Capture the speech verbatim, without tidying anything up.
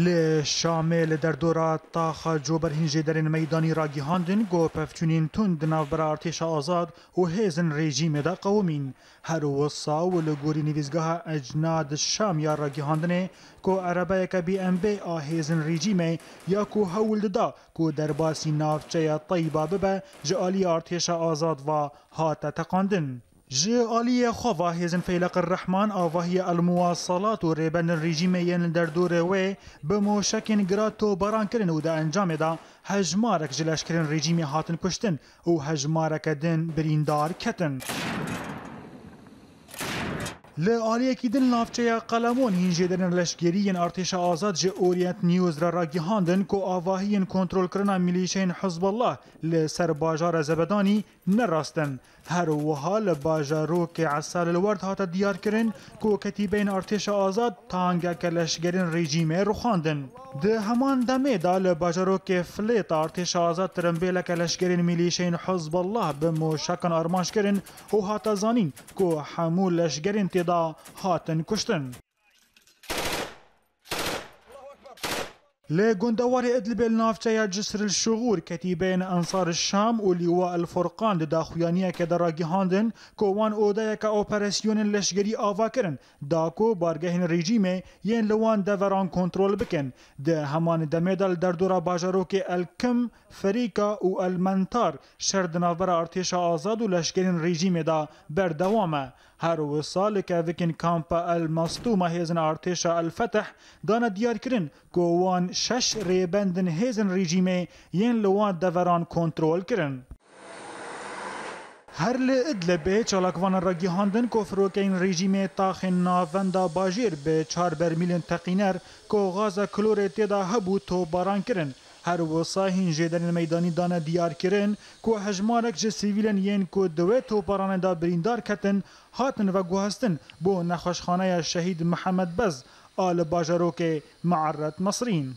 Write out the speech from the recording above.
Li Şamê li derdora taxa cober hîn jêderên meydanî ragihandin ku pevçûnên tund di navbera artêşa azad û hêzên rejîmê de qewimîn. Her wisa û li gorî nivîsgeha Ecnad Şam ya ragihandinê ku erebeyeke B M B a hêzên rejîmê ya ku hewl dida ku derbasî navçeya Teyba bibe, ji aliyê artêşa azad ve hate teqandin. Ji aliyê xwe ve hêzên Feyleq Rehman avahiya El Muwasalat û rêbendên rejîmê yên li derdorê wê bi moşekên gira topbaran kirin û di encamê de hejmarek ji leşkerên rejîmê hatin kuştin û hejmareke din birîndar ketin. Li aliyekî din navçeya Qelemon hîn jêderên leşkerî yên artêşa azad ji Orient News re ragihandin ku avahiyên kontrolkirina milîşeyên Hizbullah li ser bajara Zebedanî ne rast in. Her wiha li bajarokê Esal el Werd hate diyarkirin ku ketîbeyên artêşa azad tangeke leşkerên rejîmê rûxandin. Di heman demê de li bajarokê Flêt artêşa azad tirimbêleke leşkerên milîşeyên Hizbullah bi moşekan armanc kirin û hate zanîn ku hemû leşkerên tê de hatin kuştin. Li gundewarê Idlibê li navçeya Cisr el Şuxûr ketîbeyên Ensar Şam û Lîwa el Furqan di daxuyaniyekê de ragihandin ku wan odeyeke operasyonên leşkerî ava kirin da ku bargehên rejîmê yên li wan deveran kontrol bikin. Di heman demê de li derdora bajarokê El Kim, Ferîka û El Mentar şer di navbera artêşa azad û leşkerên rejîmê de berdewam e. Her wisa li kevikên kampa El Mestûma hêzên artêşa El Feteh dane diyarkirin ku wan şeş rêbendin hêzên rejîmê yên li wan deveran kontrol kirin. Her li Idlibê çalakvanan ragihandin ku firokeyên rejîmê taxên navenda bajêr bi çar bermîlên teqîner ku gaza klorê tê de hebû topbaran kirin. Her wisa hîn jêderên meydanî dane diyarkirin ku hejmarek ji sivîlên yên ku di wê topbaranê de birîndar ketin hatin veguhestin bo nexweşxaneya Şehîd Mihemed Bez a li bajarokê Me'eret Mesrîn.